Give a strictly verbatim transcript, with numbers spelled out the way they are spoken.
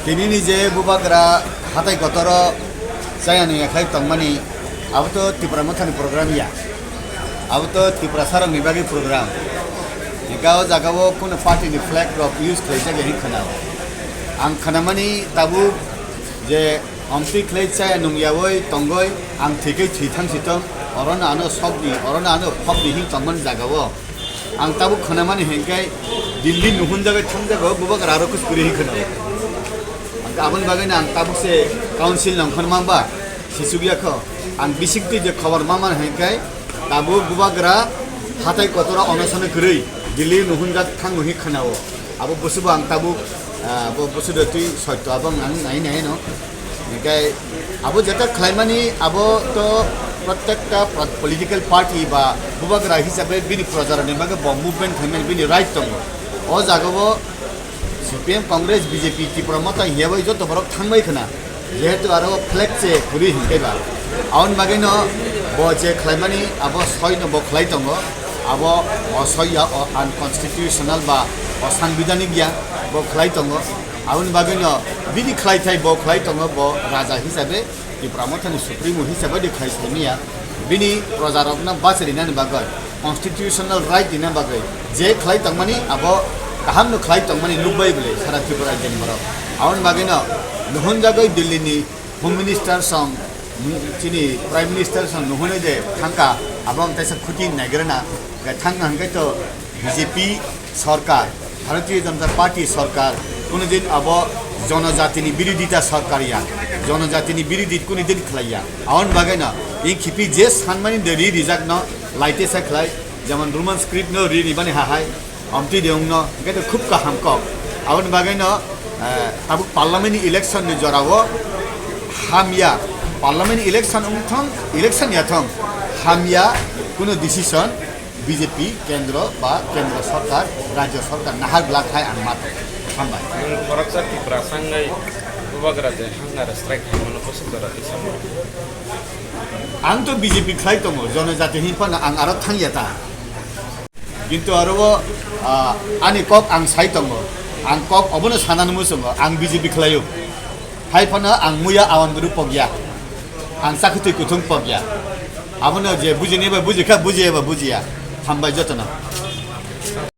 Tini ni je bubagra hatai kotoro chaya nungya khai tongmani, abo to Tipra Mothani program ya. Abo to Tiprasa rokni bagwi program. Ega o jaga o kuno party ni flag rok use khlai jak ya hin khwnao. Ang khwnamani tabuk je omtwi khlai chaya nungyawi tongoi ang thikwi thwi thang si tong, orono ano sokni, orono ano phokni hin tongmani jaga o. Ang tabuk khwnamani hinkhe Delhi nuhunjagwi thangjago, bubagra aro kuskuri hi khwnao. Ang aboni bagwino ang tabuk se council nongkhor mamba sisuk yakho. Ang bisik twi je khobor mama hinkhe tabuk bubagra hatai kotora onosono kwrwi Delhi nuhunjak thango hi khwnao. Abo busubo ang tabuk, ah, bo busudo twi soito abo ang nai nai no. Hinkhe abo jeta khlaimani abo to prottekta pro-, political party ba bubagra hisabe bini projarokni bagwi bo movement khlaimani bini right tongo. O jagao C P M, Congress, B J P, Tipra Motha hiyabai joto borok thangbai khna. Jehetu aro flag se kwrwi hinkhe ba. Aboni bagwino bo je khlaimani abo soino bo khlai tongo. Abo o soi ya o unconstitutional ba o sanbidanik ya bo khlai tongo. Aboni bagwino bini khlaithai bo khlai tongo, bo raja hisabe, Tipra Mothani supremo hisabe di khlai saimaya. Bini projarokno bachai rinani bagwi, constitutional right rina bagwi je khlai tongmani abo kahamno khlai tongmani nukbai bwle sara Tripura rajyoni borok. Aboni bagwino nuhunjagwi Delhi ni Home Minister song, chini Prime Minister song nuhunwi je thangka, abo ang kaisa khuti naigrana, thangka hwnkhe to B J P sorkar, Bharatiya Janata Party sorkar, kunu din abo jonojatini birodhita sorkar ya, jonojatini birodhi kunu din khlai ya. Aboni bagwino in khipi je sanmani de ri rijakno laite sa khlai, jemon Roman script no ri ribani hahai, omtwi de wngno, hwnkhe to khub kaham kok. Aboni bagwino, eh, tabuk parliament ni election ni jorao hamya, parliament ni election wngthong, election yathong, hamya kunu decision B J P kendro ba kendro sorkar, rajyo sorkar nahar glak hai ang ma tong. Hambai. Nwng khoroksa Tiprasa wngwi bubagra je hunger strike khaimano bwswk jora tisa? Ang to B J P khlai tongo, jonojati hin phano ang aro thangya ta. Kintu aro o, ah, ani kok ang sai tongo. Ang kok obono sanani muchungo, ang B J P khlaio. Hai phano ang muya awan duru pokya. Ang chakhuti kuthung pokya. Abono je bujini ba bujikha, bujiya ba bujiya. Hambai jotono.